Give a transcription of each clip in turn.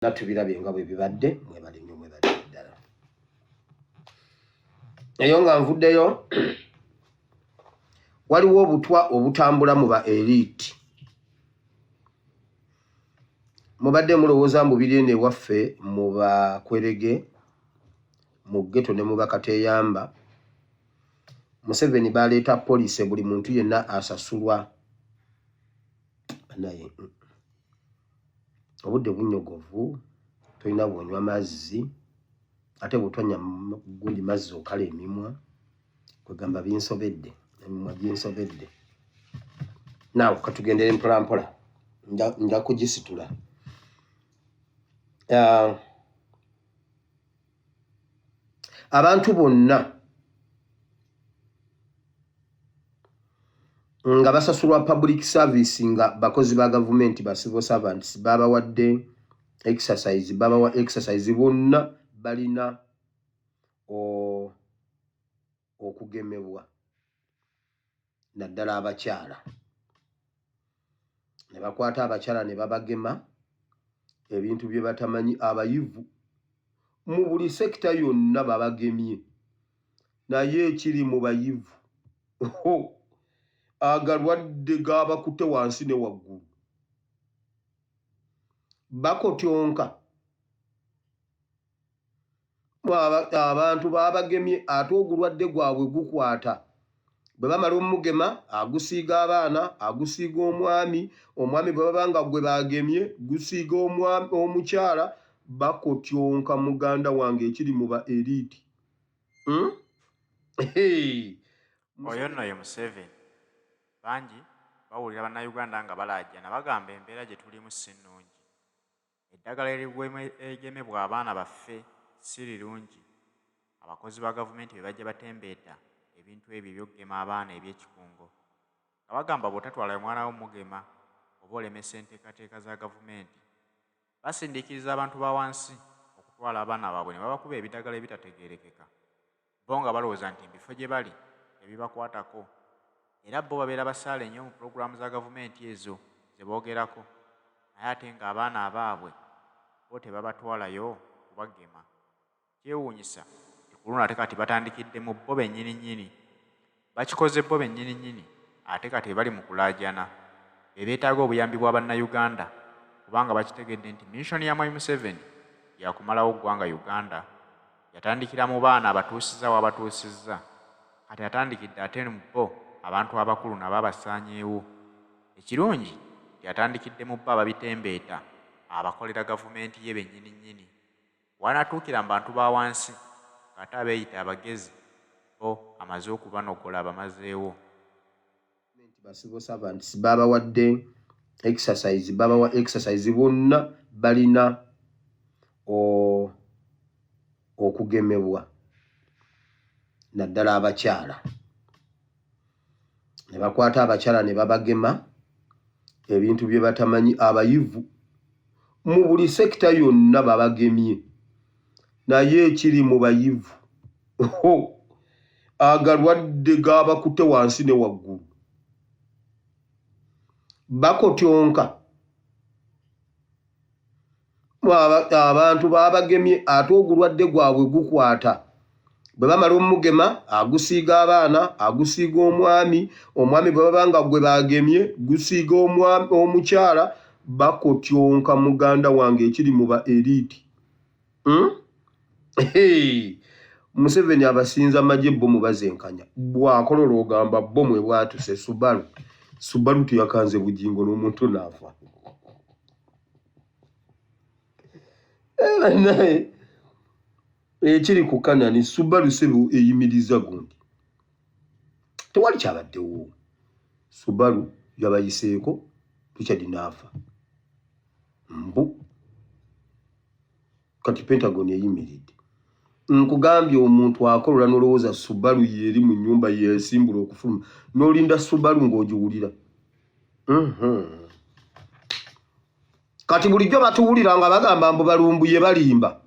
Byonna tubirabye nga bwe bibadde. Mwebale nnyo, mwebale ddala. Eyo nga nvuddeyo, waliwo obutwa obutambula mu ba elite. Mubadde mulowooza mbu biri eno ewaffe mu bakwerege mu ghetto ne mu bakateeyamba. Museveni baleeta poliisi, buli muntu yenna asasulwa. Naye obudde bunyogovu, tolina bwonywa mazzi, ate bwotwanya gundi mazzi okala emimwa, kwegamba binsobedde, emimwa ginsobedde. Naawe katugendere mpolampola, nja kugisitula. Abantu bonna nga basasulwa public service, nga bakozi ba gavumenti, ba civil servants, babawadde exercise, babawa exercise, bonna balina okugemebwa, naddala abakyala. Ne bakwata abakyala ne babagema ebintu bye batamanyi. Abayivu mu buli sekita yonna babagemye, naye ekiri mu bayivu, agalwadde gabakute wansi ne waggulu, bakotyonka. Abantu babagemye, ate ogulwadde gwabwe gukwata. Bwe bamala omugema, agusiiga abaana, agusiiga omwami. Omwami bwe baba nga gwe bagemye, gusiiga omukyala. Bakotyonka, muganda wange, ekiri mu ba elite, Oyo nno ye Museveni. Bangi bawulira Bannayuganda nga balaajana, bagamba embeera gye tulimu si nnungi. Eddagala erigemebwa abaana baffe si lirungi. Abakozi ba gavumenti be bajja batembeeta ebintu ebyo eby'okugema abaana eby'ekikungo, nga bagamba bw'otatwalayo mwana wo mugema oba olemesa enteekateeka za gavumenti. Basindiikiriza abantu ba wansi okutwala abaana baabwe ne babakuba ebidagala ebitategeerekeka, bo nga balowooza nti mu bifo gye bali tebibakwatako. Era bo babeera basaale nnyo mu pulogulaamu za gavumenti ezo ze boogerako, naye ate ng'abaana abaabwe bo tebabatwalayo kubagema. Kyewuunyisa nti ku luno ate kati batandikidde mu bo bennyininnyini. Bakikoze bo bennyininnyini ate kati be bali mu kulaajana. Be beetaaga obuyambi bwa Bannayuganda kubanga bakitegedde nti mission ya Mwami Museveni ya kumalawo ggwanga Uganda. Yatandikira mu baana abatuusizza w'abatuusizza, kati atandikidde ate mu bo abantu abakulu nabo abasaanyeewo. Ekirungi nti atandikidde mu bo ababitembeeta abakolera gavumenti ye bennyininnyini. W'anaatuukira mu bantu ba wansi ng'ate abeeyita abagezi bo amaze okubanogola abamazeewo. Ba civil servants babawadde exercise, babawa exercise, bonna balina okugemebwa, naddala abakyala. Ne bakwata abakyala ne babagema ebintu bye batamanyi. Abayivu mu buli sekita yonna babagemye, naye ekiri mu bayivu, agalwadde gabakute wansi ne waggulu, bakotyonka. Abantu babagemye, ate ogulwadde gwabwe gukwata. Bwe bamala omugema, agusiiga abaana, agusiiga omwami. Omwami bwe baba nga gwe bagemye, gusiiga omukyala. Bakotyonka, muganda wange, ekiri mu ba elite, Museveni abasinza magye, bo mubazenkanya. Bwakolola ogamba bo mwe bwatuse. Subaru, Subaru teyakanze Bugingo n'omuntu naafa. Naye ekiri ku Kanani, Subaru sebo eyimiriza gundi, tewali kyabaddewo. Subaru yabayiseeko, Richard naafa. Mbu kati Pentagon eyimiridde. Nkugambye, omuntu akolola nolowooza Subaru yeeri mu nyumba, yesimbula okufuluma, n'olinda Subaru ng'ogiwulira. Kati bulijjo batuwulira nga bagamba mbu balumbuye balimba.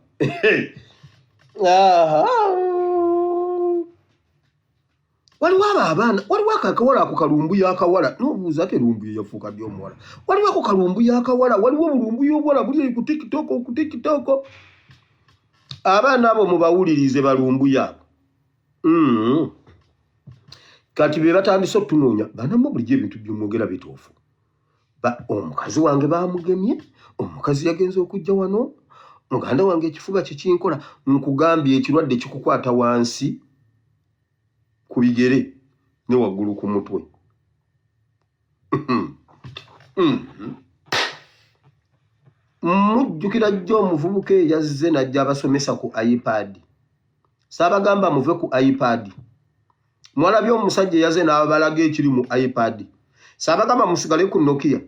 Waliwo abo abaana, waliwo ako akawala ako kalumbuye akawala, n'obuuza ate lumbuye yafuuka ddi omuwala? Waliwo ako kalumbuye akawala, waliwo obulumbuye obuwala buli eyo ku TikTok, ku TikTok. Abaana abo mubawulirize balumbuye abo. Kati be batandise otunoonya, banamwe bulijjo ebintu byomwogera bituufu. Omukazi wange bamugemye, omukazi yagenze okujja wano, muganda wange ekifuba kyekinkola. Nkugambye ekirwadde kikukwata wansi ku bigere ne waggulu ku mutwe. Mujjukira jjo omuvubuka eyazze n'ajja abasomesa ku iPad. Saabagamba muve ku iPad. Mwalabye omusajja eyazze n'abalaga ekiri mu iPad. Saabagamba musigale ku Nokia.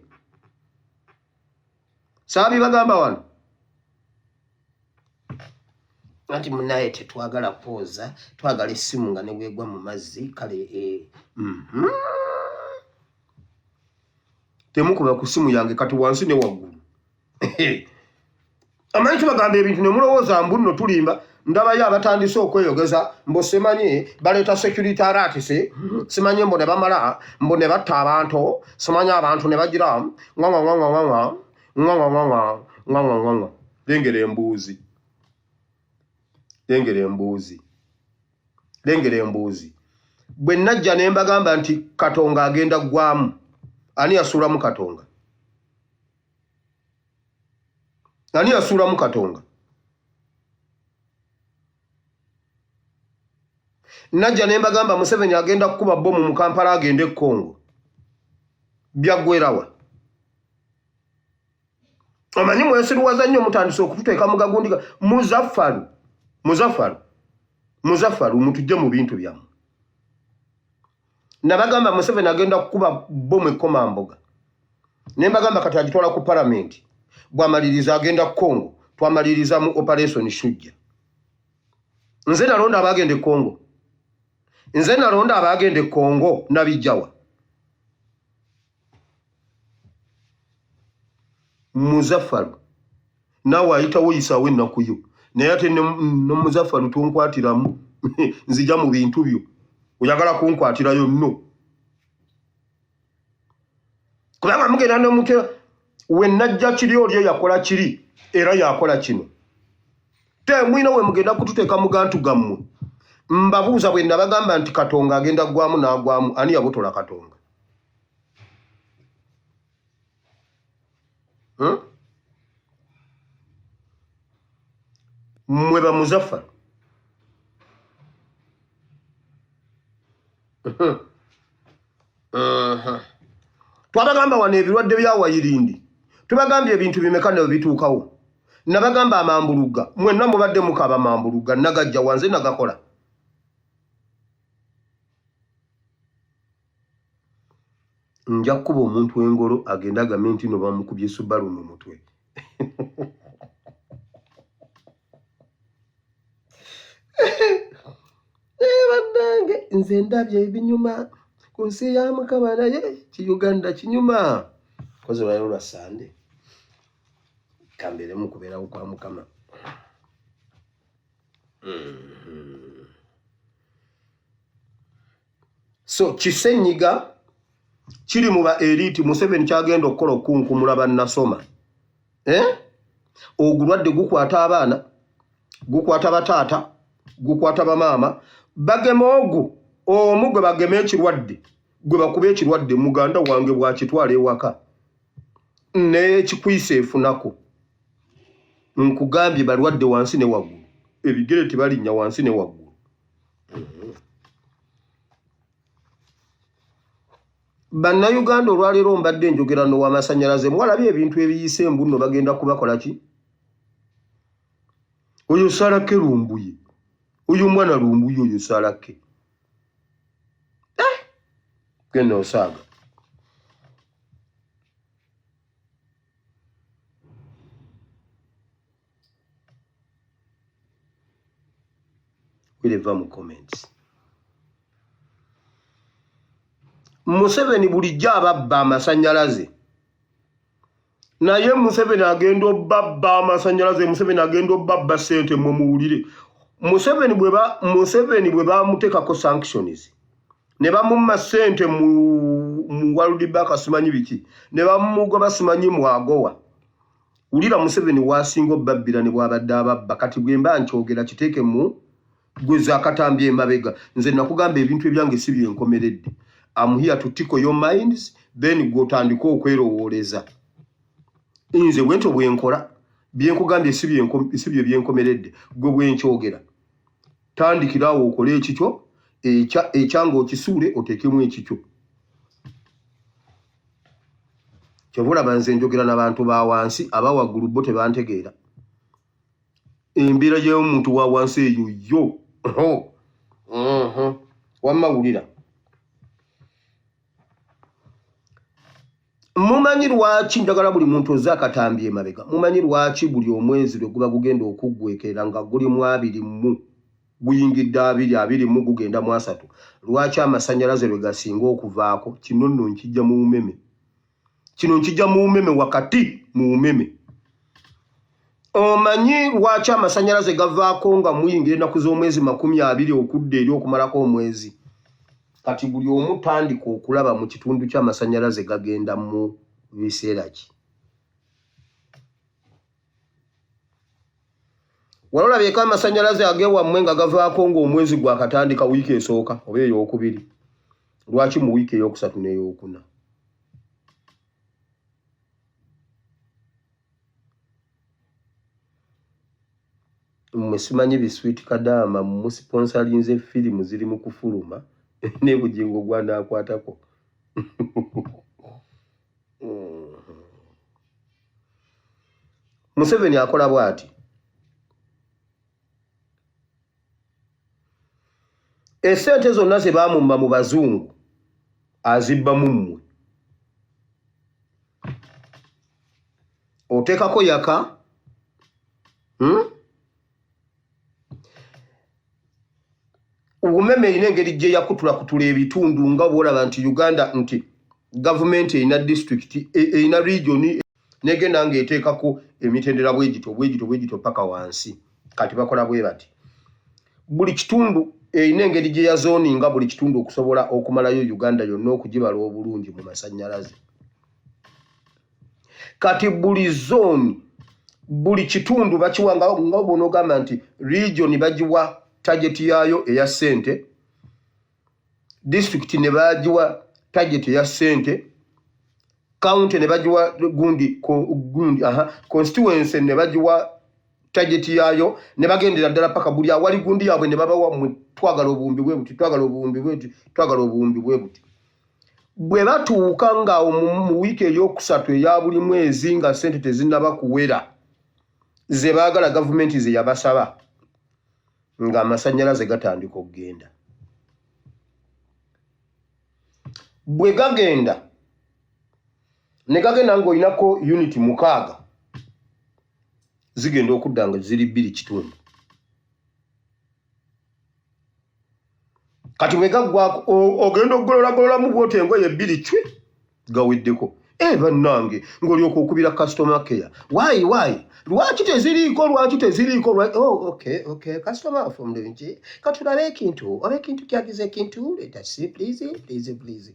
Saabibagamba wano. Anti munaye tetwagala kwoza, twagala essimu nga ne bwegwa mu mazzi kale. Temukuba ku ssimu yange kati wansi ne waggulu. Amanyi tubagamba ebintu ne mulowooza mbu nno tulimba. Ndabayo abatandise okweyogeza mbu simanyi baleeta security alert, simanyi mbu ne bamala mbu ne batta abantu, simanyi abantu ne bagira ngwa ngwa ngwa ngwa ngwa ngwa ngwa ngwa ngwa ngwa ngwa ngwa. Lengera embuuzi, lengera embuuzi, lengera embuuzi. Bwe najja ne mbagamba nti Katonga agenda ggwamu, ani yasuulamu Katonga? Ani yasuulamu Katonga? Najja ne mbagamba Museveni agenda kukuba bbomu mu Kampala agende e Congo. Byaggwerawa? Omanyi mwesiruwaza nnyo, mutandise okututeeka mu gagundi ga Muzaffaru, Muzaffaru, Muzaffaru, mutujje mu bintu byammwe. Nabagamba Museveni agenda kukuba bbomu e Komamboga. Ne mbagamba kati agitwala ku palamenti, bw'amaliriza agenda Congo, twamaliriza mu Operation Shujja. Nze nalonda abagenda e Congo, nze nalonda abagenda e Congo, nabijjawa? Muzaffaru naawe ayitawo yisaawo ennaku yo, naye ate ne Muzaffaru tonkwatiramu, nzija mu bintu byo, oyagala kunkwatirayo nno, kubanga mugenda nemutera. We najja kiri oli eyakola kiri era yakola kino, temwina we mugenda kututeeka mu gantu gammwe. Mbabuuza, bwe nabagamba nti Katonga agenda ggwamu n'agwamu, ani yabotola Katonga? Mmwe ba Muzaffaru. Twabagamba wano ebirwadde bya wayirindi, tubagambye ebintu bimeka ne bituukawo. Nabagamba amambuluga, mwenna mubadde mukaaba mambuluga, nagajja wanze nagakola. Nja kukuba omuntu engolo agende agambe nti no bamukubye Subaru mu mutwe. Bannange nze ndabye ebinyuma ku nsi ya Mukama, naye ki Uganda kinyuma. Kozi olwaliro lwa Sande kambeeremu kubeerawo kwa Mukama. So kisenyiga kiri mu ba elite. Museveni kyagenda okukola okunkumula bannasoma. Ogulwadde gukwata abaana, gukwata bataata, gukwata bamaama. Bagema ogu omu gwe bagema ekirwadde, gwe bakuba ekirwadde, muganda wange bw'akitwala ewaka n'ekikwisa efunako. Nkugambye balwadde wansi ne waggulu, ebigere tebalinnya wansi ne waggulu. Bannayuganda, olwaleero mbadde njogera n'ow'amasannyalaze. Mwalabye ebintu ebiyise, embu nno bagenda kubakola ki? Oyo Salake Lumbuye, oyo omwana Lumbuye, oyo Salake, genda osaaga. Wireva mu comments. Museveni bulijjo ababba amasannyalaze, naye Museveni agenda obabba amasannyalaze, Museveni agenda obabba ssente. Mwe muwulire, Museveni bwe bamuteekako sanctions. Ne bamumma ssente mu World Bank simanyi biki, ne bamugoba simanyi mu AGOA. Wulira Museveni waasinga obbabbira ne bw'abadde ababba. Kati bwe mba nkyogera kiteeke mu gweza akatambi emabega. Nze nakugamba ebintu ebyange si byenkomeredde. I'm here to tickle your minds, then gwe otandike okwerowooleza. Nze bwentyo bwe nkola, bye nkugambye si bye byenkomeredde, gwe bwe nkyogera. Tandikira awo okole ekikyo, ekyange okisuule oteekemu ekikyo. Kyova olaba nze njogera na bantu ba wansi, aba waggulu bo tebantegeera. Embeera y'omuntu wa wansi eyo yo. Wamma wulira. Mumanyi lwaki njagala buli muntu ozze akatambi emabega? Mumanyi lwaki buli omwezi lwe guba gugenda okuggwekera nga guli mu abiri mu guyingidde abiri abiri mu gugenda mu asatu, lwaki amasannyalaze lwe gasinga okuvaako? Kino nno nkijja mu umeme. Kino nkijja mu umeme wakati mu umeme. Omanyi lwaki amasannyalaze gavaako nga muyingira ennaku z'omwezi 20 okudda eri okumalako omwezi? Kati buli omu tandika okulaba mu kitundu ky'amasannyalaze gagenda mu biseera ki. Wali olabyeko amasannyalaze ag'ewammwe nga gavaako ng'omwezi gwakatandika wiiki esooka oba ey'okubiri? Lwaki mu wiiki ey'okusatu n'ey'okuna? Mmwe simanyi bi sweet kadaama musiponsalinze firimu ziri mu kufuluma ne Bugingo gwanaakwatako. Museveni akola bw'ati. Esente zonna ze baamumma mu bazungu azibba mu mmwe. Oteekako yaka, Umeme erina engeri gye yakutulakutula ebitundu nga bw'olaba nti Uganda nti gavumenti erina disitulikiti, erina regioni negenda ng'eteekako emitendera bwegito bwegito bwegito paka wansi. Kati bakola bwe bati, buli kitundu erina engeri gye yazooninga buli kitundu okusobola okumalayo Uganda yonna okugibala obulungi mu masannyalaze. Kati buli zooni, buli kitundu bakiwa nga bw'onoogamba nti region bagiwa target yaayo eya ssente, disitulikiti ne bagiwa target eya ssente, county ne bagiwa gundi, gundi, aha, constituency ne bagiwa target yaayo, ne bagendera ddala paka buli awali gundi yaabwe ne babawa mwe twagala obuwumbi bwe buti, twagala obuwumbi bwe buti, twagala obuwumbi bwe buti. Bwe batuuka nga mu wiiki ey'okusatu eya buli mwezi nga ssente tezinnaba kuwera ze baagala gavumenti ze yabasaba, ng'amasannyalaze gatandika okugenda. Bwe gagenda ne gagenda ng'olinako uniti 6, zigenda okudda nga ziri bbiri kitundu. Kati bwe gaggwako ogenda okugololagololamu bw'oti engoye bbiri cwi gaweddeko. Bannange, ng'olyoka okubira customer care. Why, why? Lwaki teziriiko? Lwaki teziriiko? Oh, okay, okay. Customer waffe omulungi, katulabe ekintu, oba ekintu kyagize ekintu, let us see, please, please, please.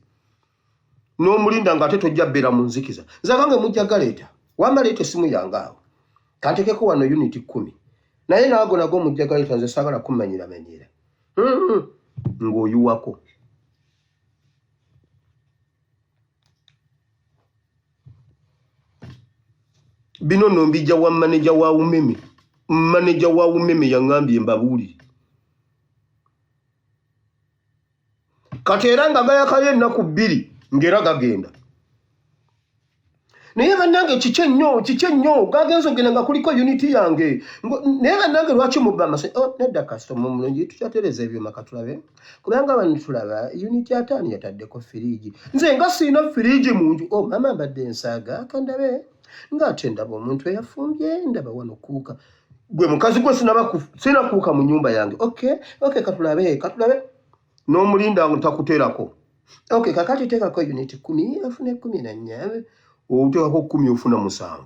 N'omulinda ng'ate tojja bbeera mu nzikiza. Nze abange mujja galeeta. Wamma leeta essimu yange awo. Kantekeko wano unit 10. Naye naago nago mujja galeeta, nze saagala kummanyira manyira. Ng'oyiwako. Bino nno mbijja wa maneja wa Umeme. Maneja wa Umeme yaŋŋambye mbabuulire. Kati era nga gayakayo ennaku 2 ng'era gagenda. Naye bannange kiki ennyo, kiki ennyo, gagenze okugenda nga kuliko uniti yange. Naye bannange lwaki mubba amase? Oh, nedda kasitoma omulungi, tukyatereeza ebyuma katulabe. Kubanga bano tulaba uniti 5 yataddeko firiigi. Nze nga sirina firiigi mu nju. Oh, maama mbadde nsaaga, kandabe. Ng'ate ndaba omuntu eyafumbye, ndaba wano kuuka. Gwe mukazi gwe sina kuuka mu nnyumba yange. Okay, okay, katulabe, katulabe. N'omulinda nga takuteerako. Okay, kakati teekako uniti 10, ofune 14. Oteekako 10 ofuna 7.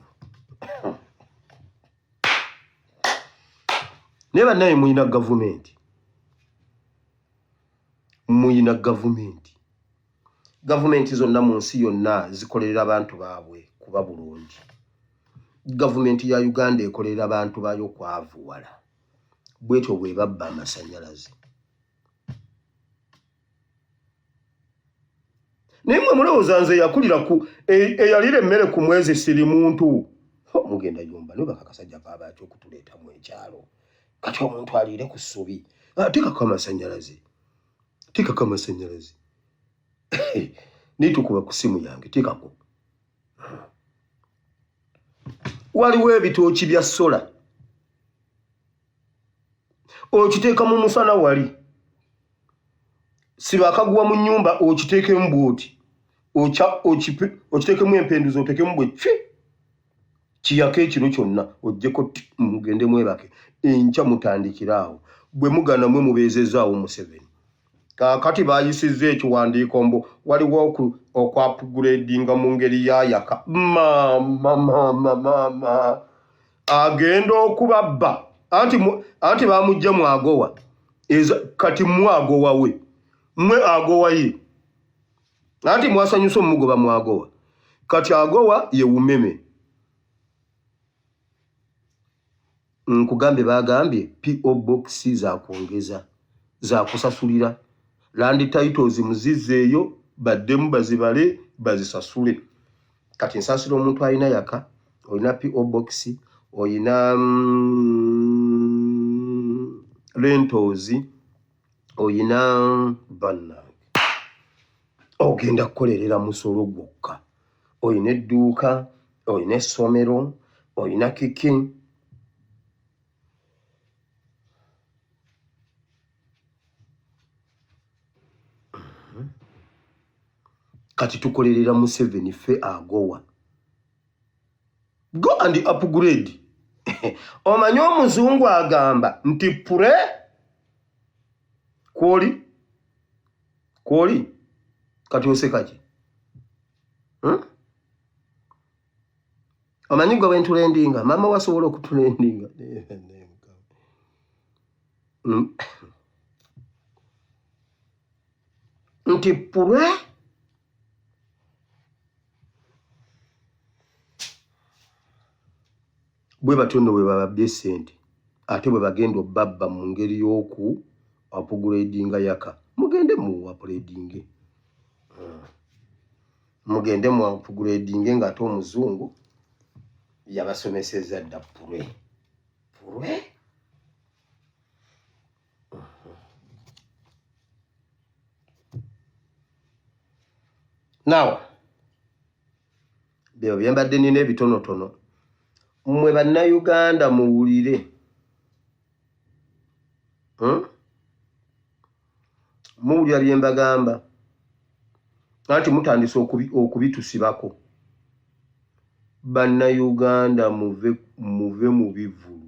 Naye bannaye mulina gavumenti. Mulina Muyina gavumenti. Gavumenti zonna mu nsi yonna zikolerera abantu baabwe kuba bulungi. Gavumenti ya Uganda ekolerera bantu baayo kwavuwala. Bwetyo bwebabba amasanyalaze. Naye mwe mulowooza nze yakulira ku eyalira emmere ku mwezi siri muntu. Mugenda yumba naye bakakasajja kabaaki okutuleetamu ekyalo. Kati omuntu aliire ku ssubi. Teekako amasanyalaze. Teekako amasanyalaze. Naye tukuba ku ssimu yange teekako. Waliwo ebitooki bya sola. Okiteeka mu musana wali. Siba akaguwa mu nnyumba okiteekemu bw'oti. Okiteekemu empenduzo oteekemu bwe cwi. Kiyake ekiro kyonna oggyeko mugende mwebake. Enkya mutandikire awo. Bwe mugana mwe mubeezezaawo Museveni. Kaakati baayisizza ekiwandiiko mbu waliwo okwapguredinga mu ngeri ya yaka. Maama, maama, maama. Agenda okubabba. Anti bamujja mu agowa. Kati mwe agowa we. Mwe agowa ye. Anti mwasanyusa omugoba mu agowa. Kati agowa ye Umeme. Nkugambye bagambye P.O. Box za kwongeza, za kusasulira. Land titles muzizzeeyo, baddemu bazibale, bazisasule. Kati nsaasira omuntu alina yaka, olina P.O. Box, olina rentals, olina bannange. Ogenda kukolerera musolo gwokka. Olina edduuka, olina essomero, olina kiki. Kati tukolerera Museveni ffe agowa. Go and upgrade. Omanyi omuzungu agamba nti pure kwoli kwoli kati oseka ki? Omanyi gwe bwentulendinga maama wasobola okutulendinga. Nti pure bwe batyo nno bwe bababbye ssente ate bwe bagenda obbabba mu ngeri y'oku upgradinga yaka. Mugende mu upgradinge. Mugende mu upgradinge ng'ate omuzungu yabasomesezza dda pure. Pure? Now, byo bye mbadde nina ebitonotono. Mmwe bannayuganda muwulire. Muwulira bye mbagamba. Anti mutandise okubitusibako. Bannayuganda muve mu bivvulu.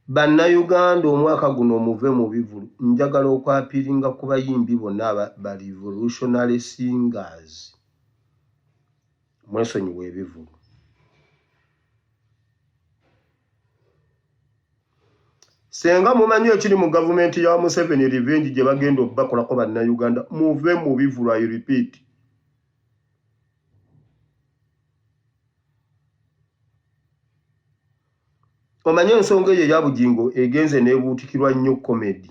Bannayuganda omwaka guno muve mu bivvulu. Njagala okwapiringa ku bayimbi bonna ba revolutionary singers. Mwesonyiwe ebivvulu. Senga mumanyi ekiri mu gavumenti ya Museveni revenge gye bagenda obbakolako bannayuganda, muve mu bivvulu, I repeat. Omanyi ensonga eyo eya Bugingo egenze n'ebuutikirwa nnyo comedy.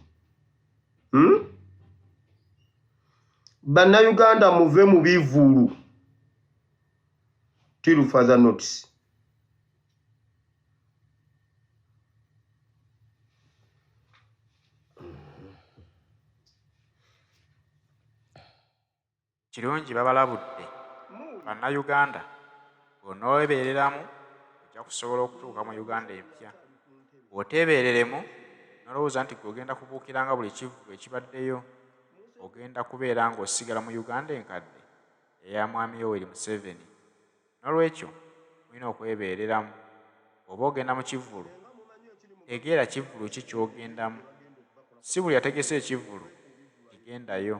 Bannayuganda muve mu bivvulu. Till further notice. Kirungi babalabudde bannayuganda bw'onoobeereramu ojja kusobola okutuuka mu Uganda empya. Bw'oteebeereremu n'olowooza nti ggwe ogenda kubuukiranga buli kivvulu ekibaddeyo ogenda kubeera ng'osigala mu Uganda enkadde eya Mwami Yoweri Museveni. Noolwekyo mulina okwebeereramu. Bw'oba ogenda mu kivvulu tegeera kivvulu ki ky'ogendamu. Si buli ategese ekivvulu gendayo.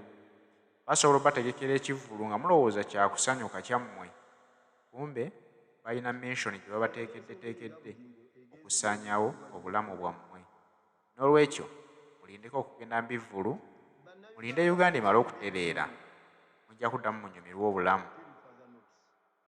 Basobola obategekera ekivvulu nga mulowooza kya kusanyuka kyammwe, kumbe balina mission gye babateekeddeteekedde okusaanyaawo obulamu bwammwe. Noolwekyo mulindeko okugenda mu bivvulu, mulinde Uganda emale okutereera, mujja kuddamu munyumirwe obulamu.